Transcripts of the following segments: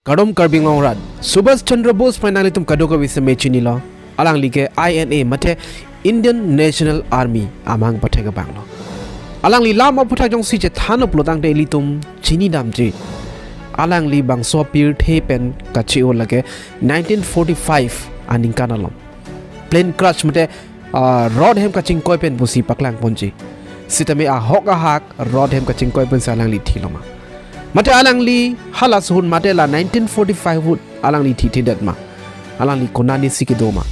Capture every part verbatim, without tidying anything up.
Kardom Karbi Anglong arat, Subhas Chandra Bose pen nanglitum kadokave seme chinilo. Alangli ke I N A mate Indian National Army amahang pathek abang lo. Alangli alam aphuthak jongsi chethanlo pulotangte ilitum chini damji. Alangli bangso pirthe pen kache-o lake nineteen forty-five aningkan along. Plane crash mate, ah, rod hem kachingkoi pen pusi paklang ponji. Sitame ahok ahak rod hem kachingkoi pensi alangli thiloma. Mate alangli hala suhun mate la nineteen forty-five ahut alangli thithedet ma. Alangli konatne si kedo ma.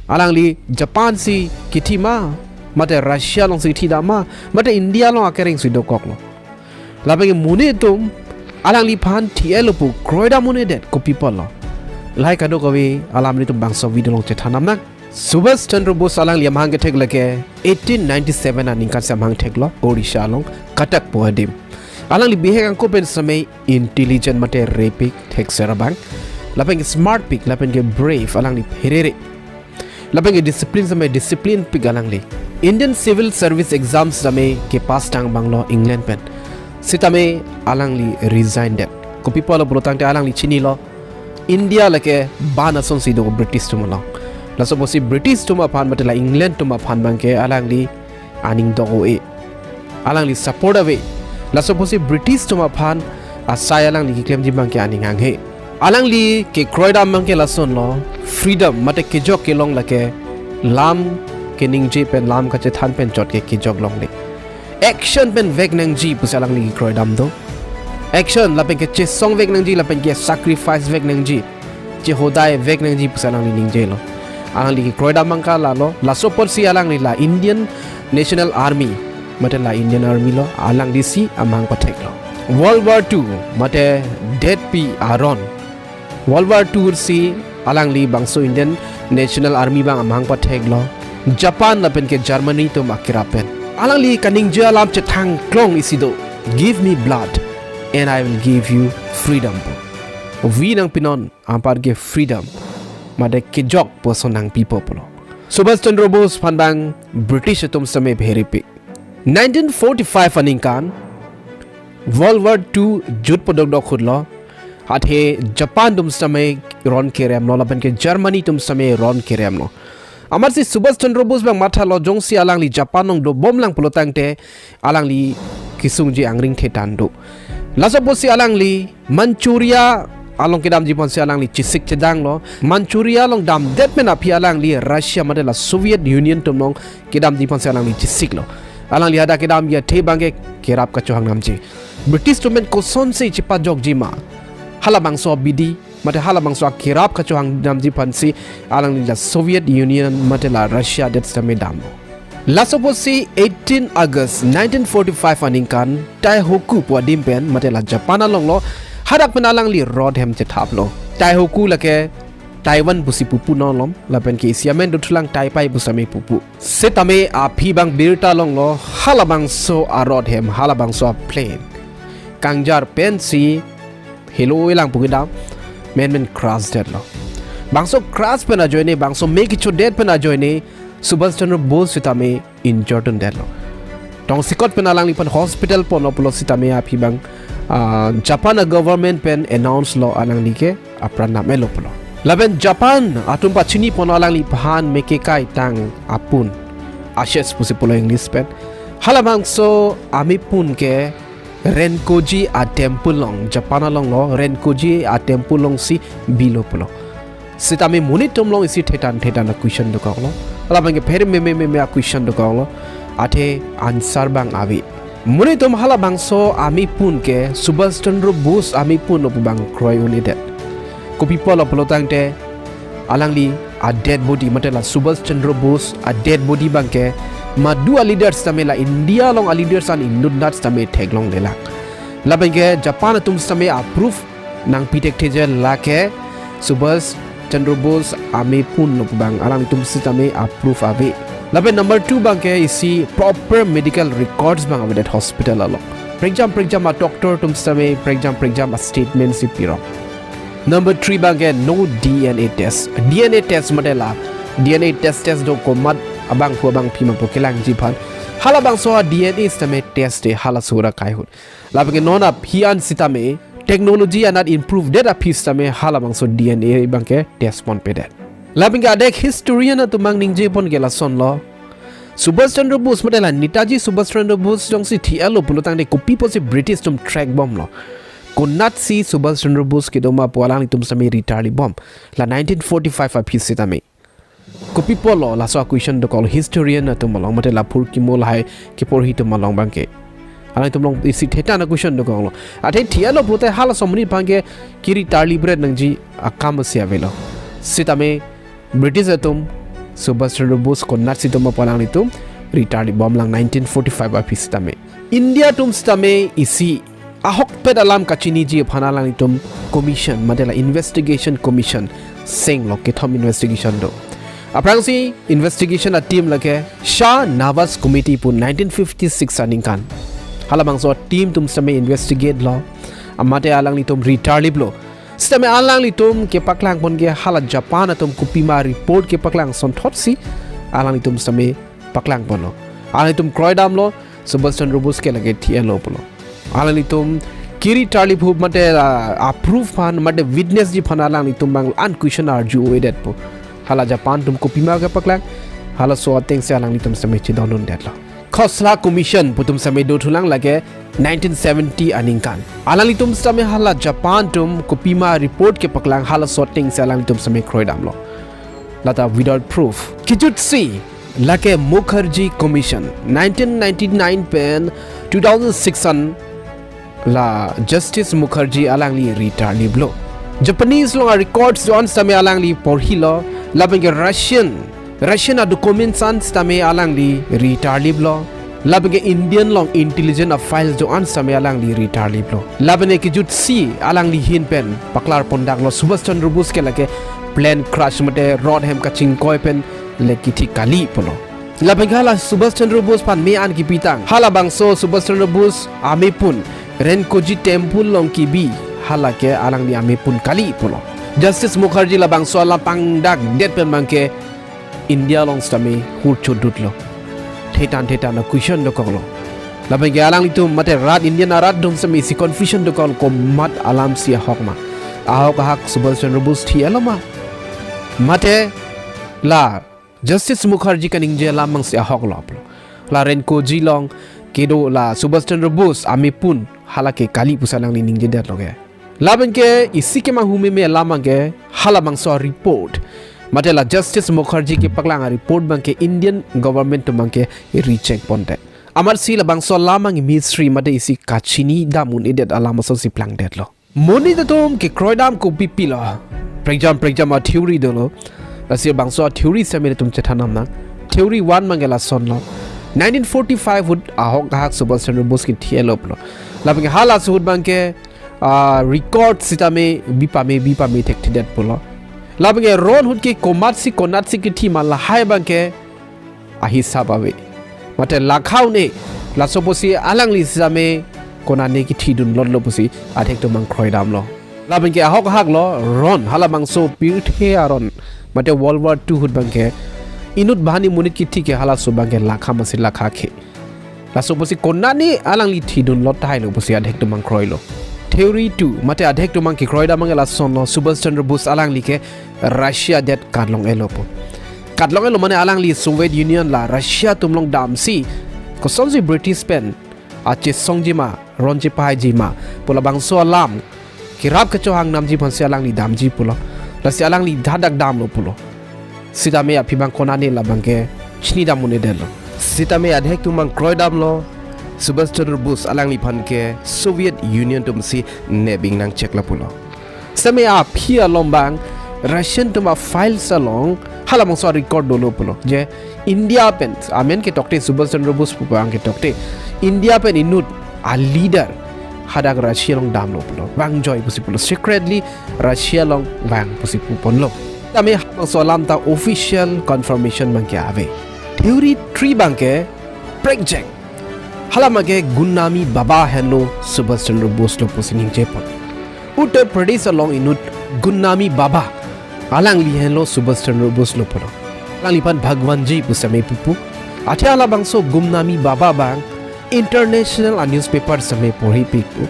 Alangli Japan si kithi ma, mate Russia along si kithi dam ma, mate India along akereng si dokoklo. Lapen ke monit atum alangliphan thi-etlo pu kroidam un-edet kopi apotlo. Lahai kadokave alam nelitum bangso video along chethan damnang. Subhas Chandra Bose alangli amahang kethek lake eighteen ninety-seven aningkan si amahang theklo Odisha along Cuttack pu adim. Alangli bihek angko pen seme intelligent mate repik thekser abang. Lapen ke smart pik, lapen ke brave, alangli pherere. Lapen ke discipline seme discipline pik alangli. Indian Civil Service exam seme kepass tang abang lo England pen. Sitame alangli resign det. Kopi apotlo pulotangte alangli chinilo. India lake ban asonsi do British atum along. Laso apotsi British atum aphan mate la England atum aphan abang ke alangli aning dok-o-e. Alangli support ave. Laso apotsi British atum aphan asai alangli keklemji abang ke aning hanghe. Alangli kekroidam abang ke lasonlo, freedom mate kejok kelong lake lam keningje pen lam kachethan pen chot ke kejok longle. Action pen vek nangji pusi alangli kekroidam do. Action lapen ke chesong vek nangji lapen ke sacrifice vek nangji. Chehodai vek nangji pusi alangli ningjelo. Alangli kekroidam abang ke lalo. Laso apotsi alangli la Indian National Army mate la Indian Army lo, alanglisi amahang patheklo. World War two mate detpi aron. World War two si alangli bangso Indian National Army abang amahang patheklo. Japan lapen ke Germany atum akerap pen. Alangli kaningje alam chethang klong isi do. "Give me blood and I will give you freedom," pu. "Vi nangpinon, anparke freedom mate kejok pu ason nangpipo," pulo. Subhas Chandra Bose aphan abang British atum seme pherepik. Nineteen forty-five aningkan World War two jutpo dokdok ahutlo. Athe Japan atum seme ron keremlo lapen ke Germany atum seme ron keremlo. Amatsi Subhas Chandra Bose abang mathalo jongsi alangli Japan along dobomlang pulotangte alangli kesungji angring thetan do. Laso apotsi alangli Manchuria along kedamji aphansi alangli chesik chedanglo. Manchuria along damdet pen aphi alangli Russia mate la Soviet Union atum along kedamji aphansi alangli chesiklo. Alangli hadak kedamji athe abang ke kerap kachohang damji. British atum pen kosonsi chepajokji ma, halabangso abidi mate halabangso akerap kachohang damji aphansi alangli la Soviet Union mate la Russia det sitame damlo. Laso apotsi eighteen August nineteen forty-five aningkan Taihoku pu adim pen mate la Japan alonglo, hadak pen alangli rod hem chethaplo. Taihoku lake Taiwan pusi pupu nonlom, lapen ke isi amen dothulang Taipai pu seme pupu. Sitame aphi abang birta longlo, halabangso arod hem, halabangso aplane kangjar pensi helo-i lang pu kedam, menmen crash detlo. Bangso crash pen ajoine, bangso me kechodet pen ajoine Subhas Chandra Bose sitame injured un detlo. Tongsekot pen alangliphan hospital ponlo pulo sitame aphi abang, ah, Japan a-government pen announce lo alangli ke apran dam-etlo pulo. Lapen Japan atum pachini ponlo alangliphan meke kaitang apun, ashes pusi pulo English pen. Halabangso amepun ke Renkoji a-temple along, Japan alonglo, Renkoji a-temple alongsi bilo pulo. Sitame monit atum along isi thetan thetan a-question dokoklo. Lapen ke pherememe meme a-question dokoklo. Athe answer abang ave. Monit atum halabangso amepun ke Subhas Chandra Bose amepun lo pu abang kroi un-edet. Kopi apotlo pulotangte alangli a-dead body mate la Subhas Chandra Bose a-dead body abang ke madu a-leaders sitame la India along a-leaders an inut nat sitame theklonglelang. Lapen ke Japan atum sitame a-proof nangpi thekthe je lake Subhas Chandra Bose amepun lo pu abang alanglitum sitame a-proof ave. Lapen number two abang ke isi proper medical records abang avedet hospital along. Prekjam prekjam a-doctor atum sitame prekjam prekjam a-statement si pirong. Number three abang ke no D N A test. D N A test mate la D N A test test do komat abangphu abangpi ma pu kelangji aphan. Halabangso a-D N A sitame test-e hala sura kai ahut. Lapen ke non aphi an sitame technology anat improve det aphi sitame halabangso D N A abangke test ponpedet. Lapen ke adek historian atum abang ningjepon ke lasonlo. Subhash Chandra Bose mate la Netaji Subhash Chandra Bose jongsi thi-etlo pulotangte kopi pusi British atum track bomlo. Konatsi Subhash Chandra Bose kedo ma pu alanglitum sitame ri tarlip bom. La nineteen forty-five aphi sitame. Kopi pulo laso a-question dokoklo historian atum along mate la phurkimo lahai keporhi atum along abangke. Alanglitum along isi thetan a-question dokoklo. Athe thi-etlo pulote halaso amonit abangke keri tarlipret nangji akam si avelo. Sitame British atum Subhash Chandra Bose konatsi do ma pu alanglitum ri tarlip bomlang nineteen forty-five aphi sitame. India atum sitame isi ahokpet alam kachiniji aphan alanglitum commission mate la investigation commission senglo, kethom investigation do. Aphrangsi investigation a-team lake Shah Nawaz Committee pu nineteen fifty-six aningkan. Halabangso team atum sitame investigate lo. Amate alanglitum ri tarliplo. Sitame alanglitum kepaklang pon ke hala Japan atum kopima report kepaklang asonthotsi alanglitum sitame paklang ponlo. Alanglitum kroidamlo, Subhash Chandra Bose ke lake thi-etlo pulo. Alanglitum keri tarlip hup mate, ah, a-proof aphan mate witness ji aphan alanglitum abang an question arju-edetpo. Hala Japan atum kopima kepaklang, halaso atengsi alanglitum sitame chedondundetlo. Khosla Commission pu atum sitame dothulang lake nineteen seventy aningkan. Alanglitum sitame hala Japan atum kopima report kepaklang halaso atengsi alanglitum sitame kroidamlo. Lata without proof. Kejutsi lake Mukherjee Commission nineteen ninety-nine pen two thousand six an la Justice Mukherjee alangli ri tarliplo. Japanese along a-records do-an sitame alangli porhilo, lapen ke Russian, Russian a-documents an sitame alangli ri tarliplo. Lapen ke Indian along intelligence a-files do-an sitame alangli ri tarliplo. Lapen ke kejutsi alangli ahin pen paklar pondaklo Subhash Chandra Bose ke lake plane crash mate rod hem kachingkoi pen le kithi kali pulo. Lapen ke hala Subhash Chandra Bose aphan me-an kipitang. Halabangso Subhash Chandra Bose amepun Renkoji Temple along kebi, hala ke alangli amepun kali pulo. Justice Mukherjee labangso alam pangdakdet pen abangke India along sitame hur chodutlo. Thetan thetan a-question dokoklo. Lapen ke alanglitum mate rat Indian arat atum sitame isi confusion dokoklo komat alamsi ahok ma. Ahok ahak Subhash Chandra Bose thi-etlo ma. Mate la Justice Mukherjee kaningje alam abangsi ahoklo pulo. La Renkoji along kedo la Subhash Chandra Bose amepun hala ke kali pusi alangli ningjedetlo ke. Lapen ke isi kemanghu meme alam abangke halabangso report mate la Justice Mukherjee kepaklang a-report abangke Indian government atum abangke reject pondet. Amatsi labangso alam abang mystery mate isi kachinidam un-edet alam asonsi plangdetlo. Monit atum kekroidam kopi pilo. Prekjam prekjam a-theory dolo. Lasi bangso a-theory sitame nelitum chethan nang. Theory one abangke lasonlo. Nineteen forty-five ahut ahok ahak Subhash Chandra Bose ke thi-etlo pulo. Lapen ke halaso ahut abangke, ah, record sitame bipame bipame thekthedet pulo. Lapen ke ron ahut ke komatsi konatsi kithi ma lahai abangke ahisap ave. Mate lakha un-e, laso pusi alangli sitame konane kithidunlotlo pusi adhek atum abang kroidamlo. Lapen ke ahok ahaklo ron, halabangso pirthe aron, mate World War two ahut abangke inut banghini monit kithi ke halaso abangke lakha masi lakha ke. Laso pusi konane alangli thidunlot tahailo pusi adhek atum abang kroilo. Theory two, mate adhek atum abang kekroidam abangke lasonlo, Subhash Chandra Bose alangli ke Russia adet katlong-etlo pu. Katlong-etlo mane alangli Soviet Union la Russia atum along damsi, kosonsi British pen achesongji ma, ron chepahaiji ma pu labangso alam kerap kechohang namji aphansi alangli damji pulo. Lasi alangli hadak damlo pulo. Sitame aphi abang konane labangke chinidam un-edetlo. Sitame adhek atum abang kroidamlo, Subhash Chandra Bose alangliphan ke Soviet Union atumsi nep-ik nangcheklo pulo. Sitame aphi along abang Russian atum a-files along halabangso record dolo pulo. Je India pen, amen ketokte, Subhash Chandra Bose pu abang ketokte, India pen inut a-leader hadak Russia along damlo pulo. Vangjoi pusi pulo. Secretly Russia along vang pusi puponlo. Tame halabangso alam ta official confirmation abangke ave. Theory three abangke prekjak. Hala abangke Gumnami Baba henlo Subhash Chandra Bose lo pusi ningjepon. Uttar Pradesh along inut Gumnami Baba, alangli henlo Subhash Chandra Bose lo pulo. Alangliphan Bhagwanji pu sitame pupo. Athe halabangso Gumnami Baba abang international a-newspaper sitame porhipikpo.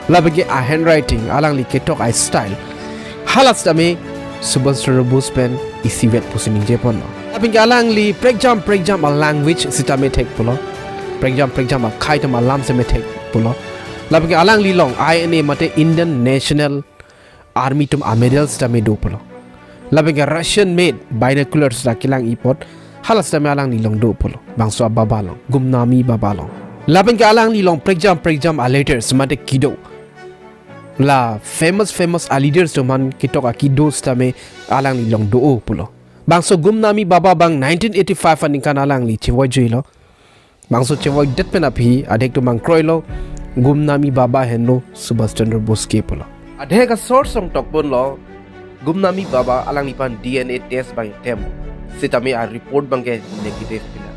Lapen ke a handwriting, alangli ketok a style, hala sitame Subhash Chandra Bose pen isivet pusi ningje ponlo. Lapen ke alangli prekjam prekjam a language sitame thek pulo. Prekjam prekjam akhei atum alam sitame thek pulo. Lapen ke alangli along I N A mate Indian National Army atum a medal sitame do pulo. Lapen ke Russian made binoculars ta kelang-i apot, hala sitame alangli along do pulo. Bangso a Bhabha along, Gumnami Bhabha along. Lapen ke alangli along prekjam prekjam a leaders mate kedo, la famous famous a leaders atum aphan ketok a kedo sitame alangli along do pulo. Bangso Gumnami Bhabha abang nineteen eighty-five aningkan alangli chevoijuilo. Bangso chevoidet pen aphi adhek atum abang kroilo, Gumnami Bhabha henlo Subhash Chandra Bose ke pulo. Adhek a source along tok ponlo, Gumnami Bhabha alangliphan D N A test abang attempt, sitame a report abangke negative pina,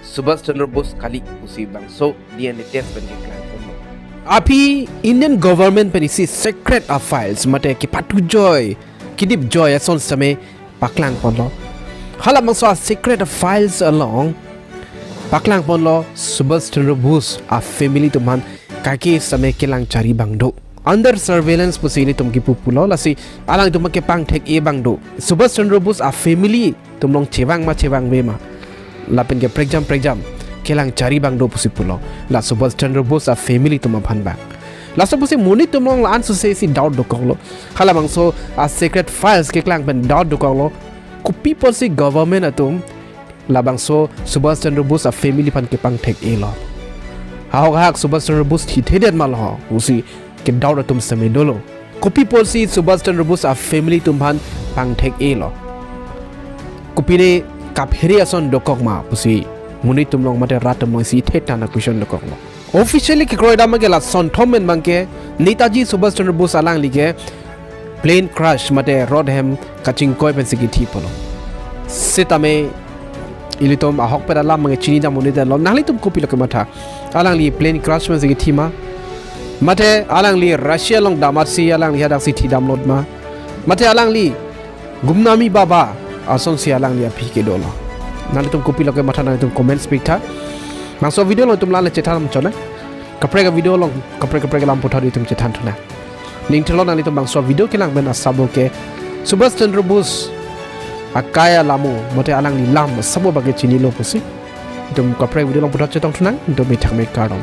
Subhash Chandra Bose kali pusi bangso D N A test abangke keklang ponlo. Aphi Indian government pen isi secret a files mate kepatu joi, kedip joi ason sitame paklang ponlo. Hala bangso a secret a files along paklang ponlo, Subhash Chandra Bose a family atum aphan kaike sitame kelang chari abang do, under surveillance pusi ilitum kipu pulo. Lasi alangtum kepangthek-e abang do, Subhash Chandra Bose a family atum along chevang ma chevangve ma, lapen ke prekjam prekjam kelang chari abang do pusi pulo, la Subhash Chandra Bose a family atum aphan abang. Laso pusi monit atum along la-an suse si doubt dokoklo. Hala bangso a secret files keklang pen doubt dokoklo, kopi apotsi government atum labangso Subhash Chandra Bose a family aphan kepangthek-elo? Ahok ahak Subhash Chandra Bose thithedet ma lo ho pusi ke doubt atum sitame dolo. Kopi apotsi Subhash Chandra Bose a family atum aphan pangthek-elo? Kopine kaphere ason dokok ma pusi monit atum along mate rat atum along isi thethan a question dokoklo. Officially kekroi dam abangke la sonthom pen abangke Netaji Subhash Chandra Bose alangli ke plane crash mate rot ahem kachingkoi pensi kethi pulo. Sitame ilitum ahokpet alam abangke chinidam un-edetlo. Nanglitum kopilo kematha? Alangli plane crash pensi kethi ma? Mate alangli Russia along damatsi alangli hadaksi thidamlot ma? Mate alangli Gumnami Bhabha asonsi alangli aphi kedolo? Nanglitum kopilo kematha, nanglitum comments piktha. Bangso video along itum la-an le chethan chonang. Kaprek a video along kaprek kaprek alam puthot itum chethan thunang. Ning thelo nanglitum bangso video kelang pen asabo ke Subhash Chandra Bose akai alamo mate alangli alam asabo abangke chinilo pusi. Itum kaprek video along puthot chetong thunang, itum methang me kardom.